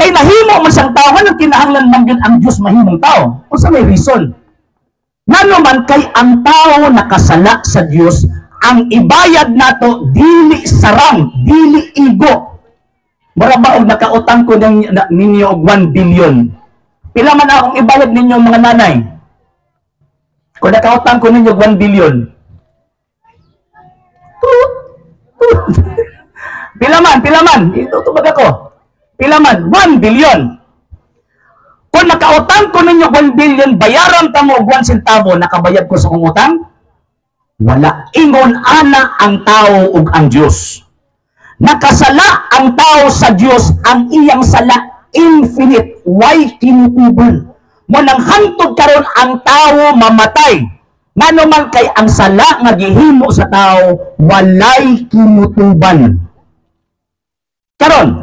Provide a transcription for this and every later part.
Kay nahimo man siyang tao, anong kinahanglan man gyud ang Dios mahimong tao? Unsa may reason? Ngano man kay ang tao nakasala sa Dios, ang ibayad nato dili sarang, dili igo. Mura ba og nakautang ko ninyo og 1 billion? Pila man akong ibayad ninyo, mga nanay? Kung nakautang ko ninyo og 1 billion. Tut, tut. Pila man, pila man? Itutubag ako. Pila man? 1 billion. Kung nakautang ko ninyo 1 billion, bayaran ta mo og 1 centavo, nakabayad ko sa kong utang? Wala. Ingon ana ang tao ug ang Dios. Nakasala ang tao sa Dios, ang iyang sala infinite, way kinutuban. Mao nang hangtod karon ang tao mamatay. Ngano man kay ang sala nga gihimo sa tao walay kinutuban. Karon,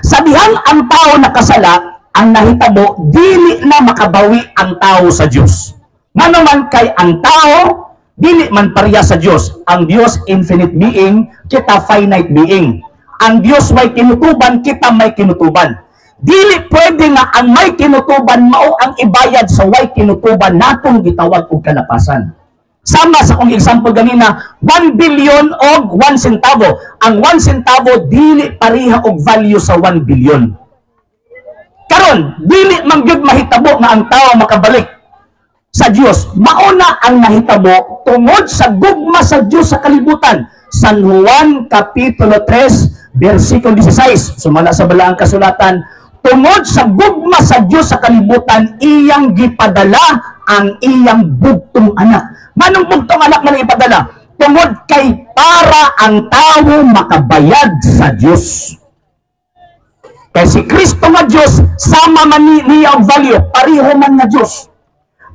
sa dihang ang tao nakasala, ang nahitabo, dili na makabawi ang tao sa Dios. Ngano man kay ang tao dili man pareha sa Dios. Ang Dios infinite being, kita finite being. Ang Dios may kinutuban, kita may kinutuban. Dili pwede nga ang may kinutuban mao ang ibayad sa way kinutuban natong gitawag og kalapasan. Sama sa kong example ganina, 1 billion og 1 centavo. Ang 1 centavo dili pareha og value sa 1 billion. Karon, dili man gyud mahitabo nga ang tao makabalik sa Dios. Mauna ang nahitabo tungod sa gugma sa Dios sa kalibutan. San Juan Kapitulo 3, versikulo 16. Sumala sa Balaang Kasulatan, tungod sa gugma sa Dios sa kalibutan, iyang gipadala ang iyang bugtong anak. Manong bugtong anak man ang ipadala? Tungod kay para ang tao makabayad sa Dios. Kay si Kristo nga Dios, sama man niya og value, pareho man nga Dios.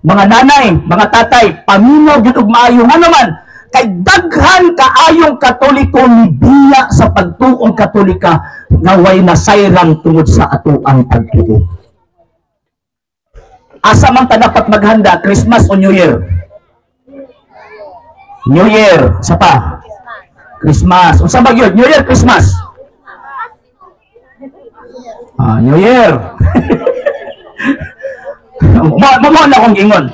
Mga nanay, mga tatay, paminaw gyud og maayo, ngano man kay daghan kaayong Katoliko nibiya sa pagtuong Katolika nga way nasayran tungod sa atoang pagtuo. Asa man ta dapat maghanda, Christmas o New Year? New Year, sa pa? Christmas. Unsa ba gyud? New Year, Christmas? Ah, New Year. Mo na akong ingon.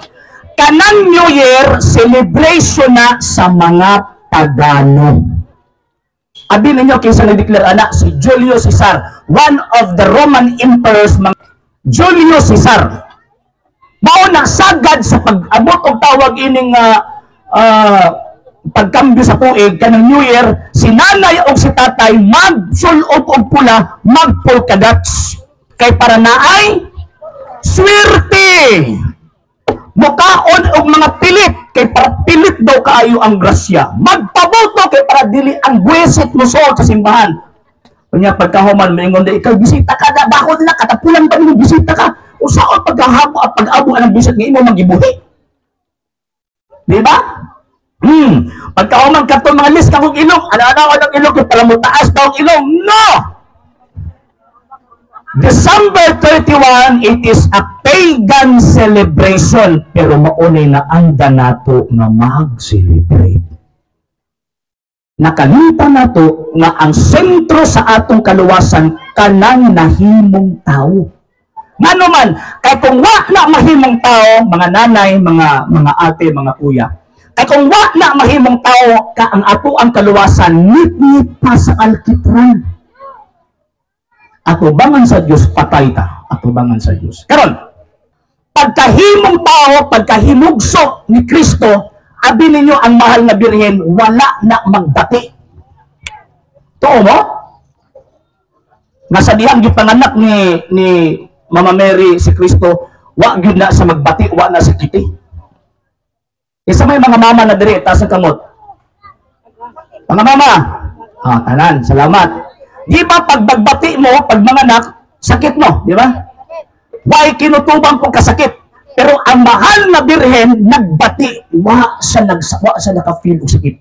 Kanang New Year, celebration na sa mga pagano. Abi ninyo kinsa nag-declare ana? Si Julius Caesar, one of the Roman emperors, mga Julius Caesar. Mao na sagad sa pag-abot og tawag ining pagkambyo sa tuig kanang New Year, si nanay og si tatay magsulob og pula, mag polka dots. Kay para naay swerte. Mukaon og mga pilit kay para pilit daw kaayo ang grasya. Magpaboto kay para dili ang buwesit mo sa simbahan. Unya pagkahuman moingon di ikaw, bisita ka na bakod na katapulan pa nimo, bisita ka. Usaon pagkahabo at pag-abo ang bisit nga imo magibuhi? Di ba? Pagkahuman kato mga list ka kong ilong, ana-ana ang ilong kay para mo taas daw ang ilong. No! December 31, it is a pagan celebration, pero maunay na anda nato nga mag-celebrate. Nakalimutan nato nga ang sentro sa atong kaluwasan kanang nahimong tao. Ngano man, kay kung wa na mahimong tao, mga nanay, mga ate, mga kuya, kay kung wa na mahimong tao ka ang ato ang kaluwasan, nit-nit pa sa alkitran. Atubangan sa Dios, patay ta. Atubangan sa Dios. Karon, pagkahimong tao, pagkahimugso ni Kristo, abi ninyo ang mahal na Birhen, wala na magbati. Tuo mo? Nga sa dihang gipanganak ni Mama Mary si Kristo, wa gyud na sa magbati, wa na sa kiti. Isa may mga mama na diri, taas ang kamot. Mga mama, ah, tanan, salamat. Di ba pagbagbati mo, pag manganak, sakit mo, di ba? Why kinutubang kong kasakit? Pero ang mahal na Birhen, nagbati, wa sa naka-feel og sakit.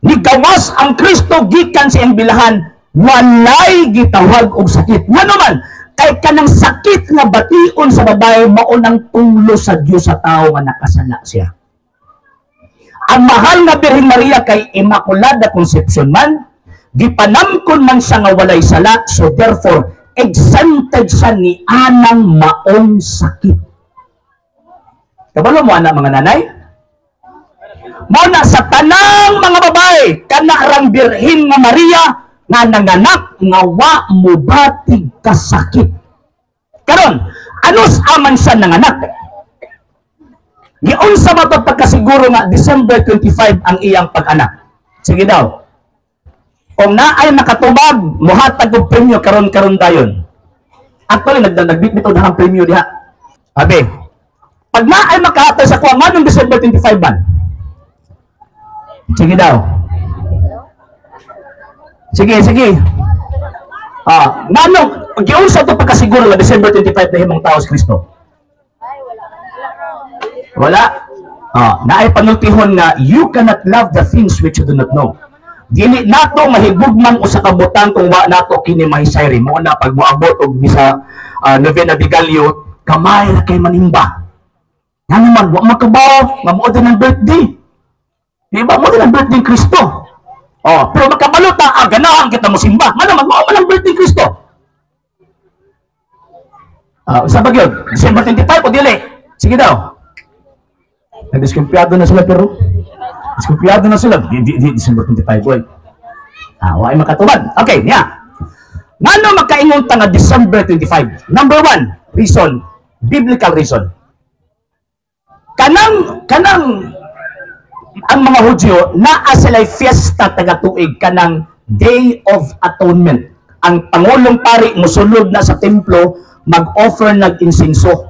Nigawas ang Kristo gikan sa iyang bilahan, walay gitawag og sakit. Ngano man, kay kanang sakit nga bation sa babae mao nang tulo sa Dios sa tao nga nakasala siya. Ang mahal nga Birhen Maria kay Immaculada Concepcion man, gipanamkon man siya nga walay sala, so therefore Exempted siya ni anang maong sakit. Kabalo mo ana, mga nanay? Mao na sa tanang mga babae, kana rang Birhen nga Maria nga nanganak nga wa mobatig kasakit. Karon, anus aman siya nanganak? Giunsa ba to pagkasiguro nga December 25 ang iyang pag-anak? Sige daw. Kung naay makatubag, muhatag og premyo karon-karon dayon. Actually, nagbitbit og ang premyo diha. Abi, pag naay makahatag sa kuha, nganong December 25 man? Sige daw. Sige, sige. Ah, nganong giunsa to pagkasiguro nga December 25 nahimong tao si Kristo? Wala. Ah, naay panultihon nga you cannot love the things which you do not know. Dili nato mahigugmang usa ka butang kung wa nato kini mahisayri. Mao na pag moabot og misa, Novena Bigalyo, gamay ra kay manimba. Ngano man wa makabaw nga mao din ang birthday. Di ba mao din ang birthday ni Kristo? Oh, pero makabalo ta, ganahan kita mo simba. Ngano man mao man ang birthday ni Kristo? Ah, sa bagyo, December 25 o dili? Sige daw. Nagdiskumpiyado na sila, pero diskumpiyado na sila. Di, di, di, December 25, boy. Ah, wa ay makatubad. Okay, niya. Ngano makaingon ta nga December 25? Number one, reason, biblical reason. Kanang ang mga Hudyo, naa sila'y fiesta taga-tuig, kanang Day of Atonement. Ang pangulong pari musulod na sa templo, mag-offer ng insinso.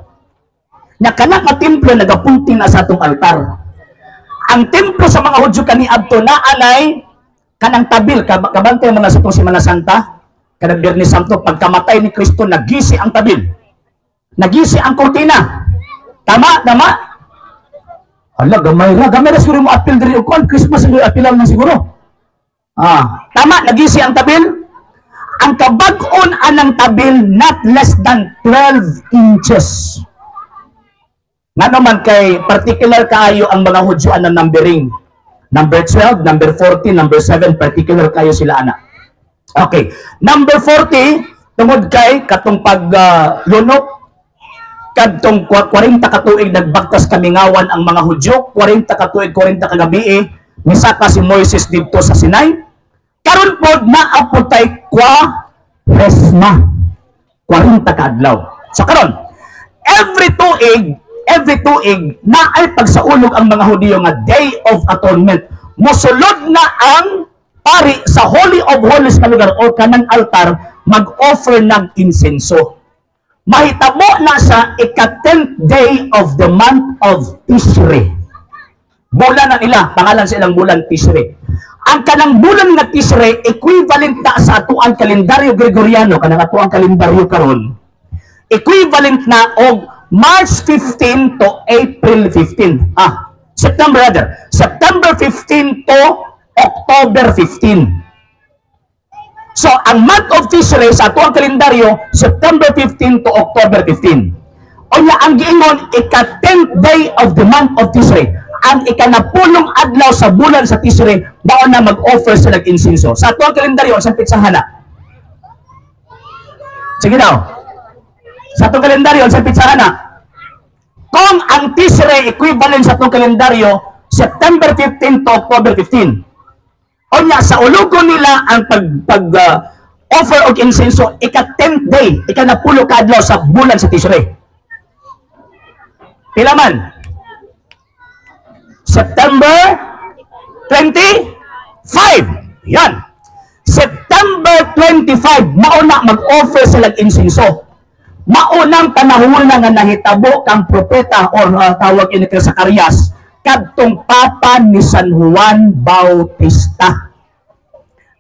Nya kana nga templo nagapunting na sa atong altar. Ang templo sa mga Hudyo kaniadto naa anay kanang tabil, kabantay mo na sa itong Semana Santa, kanang Biyernes Santo, pagkamatay ni Kristo, nagisi ang tabil. Nagisi ang kurtina. Tama, tama. Hala, gamay ra. Gamay ra siguro mo apil diri og kuan. Christmas siguro apilan na siguro. Ah, tama, nagisi ang tabil. Ang kabag-on anang tabil, not less than 12 inches. Nga naman kay particular kaayo ang mga Hudyo ang numbering. Number 12, number 40, number 7, particular kayo sila ana. Okay. Number 40, tungod kay katong pag lunok, kadtong 40 ka tuig nagbaktas kamingawan ang mga Hudyo, 40 ka tuig, 40 ka gabi, misaka si Moises didto sa Sinai. Karon pod naa pod tay Kwaresma. 40 ka adlaw. So karon, every tuig naay pagsaulog ang mga Hudiyo nga Day of Atonement. Mosulod na ang pari sa Holy of Holies nga lugar o kanang altar, mag-offer ng insenso. Mahitabo na sa ika-10th day of the month of Tishri. Bulan na nila, pangalan sa ilang bulan, Tishri. Ang kanang bulan nga Tishri, equivalent na sa atuang kalendaryo Gregoriano, kanang atuang kalendaryo karon, equivalent na og March 15 to April 15. Ah, September rather. September 15 to October 15. So, ang month of Tishri sa atuang kalendaryo, September 15 to October 15. Unya ang giingon, ika-10th day of the month of Tishri. Ang ikanapulong adlaw sa bulan sa Tishri, mao na mag-offer sila ng insinso. Sa atuang kalendaryo, sa pitsahan na? Sige daw. Sa atong kalendaryo, sa pitsahan na? Kung ang Tishri equivalent sa atong kalendaryo, September 15 to October 15. Unya sa ulugo nila ang pag offer og insenso, ika 10th day, ika napulo ka adlaw sa bulan sa Tishri. Pila man? September 25. Yan. September 25, mauna mag-offer sila insenso. Maunang panahon na nga nahitabo kang propeta or tawag ini kay Zacarias, kadtong papa ni San Juan Bautista.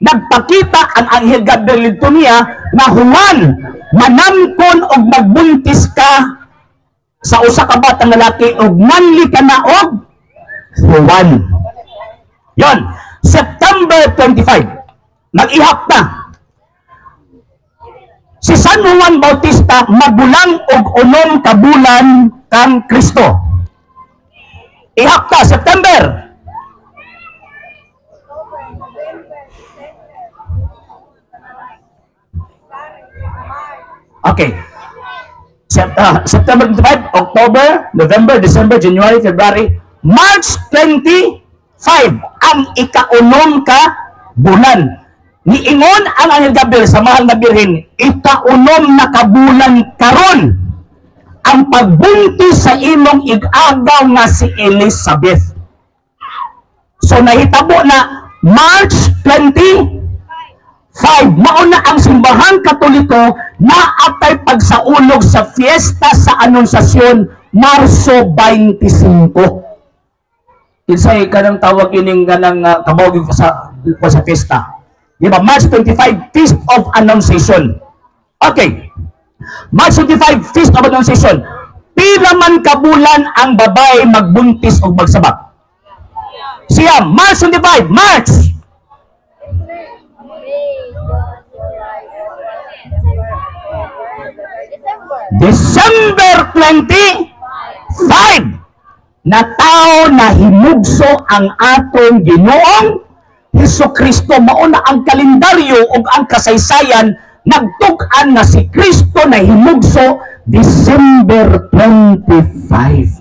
Nagpakita ang Anghel Gabriel dito niya nga, "Juan, manamkon og magbuntis ka sa usa ka batang lalaki og nganli ka na og Juan." Yon, September 25. Mag-ihap na. Si San Juan Bautista magulang og 6 ka bulan kang Kristo. Ihap ta, September. September 25, October, November, December, January, February, March 25, ang ikaunom ka bulan. Niingon ang Anghel Gabriel sa mahal na Birhen, "Ikaunom na kabulan karon ang pagbuntis sa imong ig-agaw nga si Elizabeth." So nahitabo na March 25. Mao na ang Simbahang Katoliko na atay pagsaulog sa fiesta sa Anunsasyon Marso 25. Kinsay kanang tawag ining kanang kabawag sa fiesta? Di ba? March 25, Feast of Annunciation. Okay. March 25, Feast of Annunciation. Pila man kabulan ang babae magbuntis o magsabak? Siya, March 25, March! May, June, July, August, September, October, December. December 25 na tao na hinugso ang atong Ginoong Hesus Kristo. Mao na ang kalendaryo ug ang kasaysayan nagtug-an na si Kristo na hinugso December 25.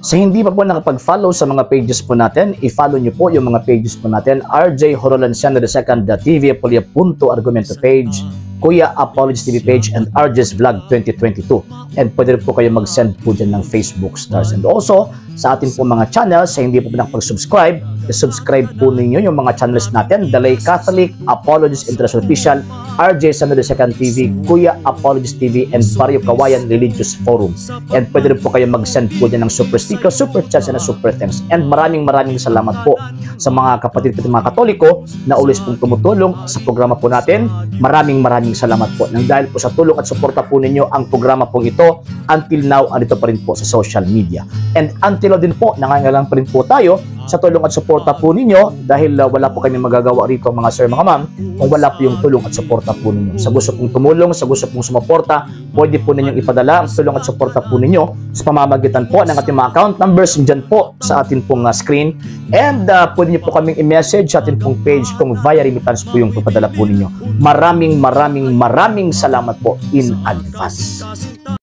Sa hindi pa po nakapag-follow sa mga pages po natin, i-follow nyo po yung mga pages po natin. RJ Horolanciano II, TV Apolia Punto Argumento page, Kuya Apologies TV page, and RJ's Vlog 2022. And pwede rin po kayo mag-send po dyan ng Facebook stars. And also, sa atin po mga channels, sa hindi po nakapag-subscribe, i-subscribe po ninyo yung mga channels natin: Dalay Catholic, Apologies International Official, RJ Sano II TV, Kuya Apologies TV, and Barrio Kawayan Religious Forum. And pwede rin po kayo mag-send po dyan ng super sticker, super chats, and super thanks. And maraming maraming salamat po sa mga kapatid ko, mga Katoliko na always pong tumutulong sa programa po natin. Maraming maraming salamat po. Nang dahil po sa tulong at suporta po ninyo, ang programa pong ito until now andito pa rin po sa social media. And until now din po, nangangailangan pa rin po tayo sa tulong at suporta po ninyo dahil wala po kami magagawa rito, mga sir, mga ma'am, kung wala po yung tulong at suporta po ninyo. Sa gusto pong tumulong, sa gusto pong sumuporta, pwede po ninyong ipadala ang tulong at suporta po ninyo sa pamamagitan po ng ating mga account numbers dyan po sa atin pong screen. And pwede niyo po kaming i-message sa atin pong page kung via remittance po yung papadala po ninyo. Maraming maraming maraming salamat po in advance.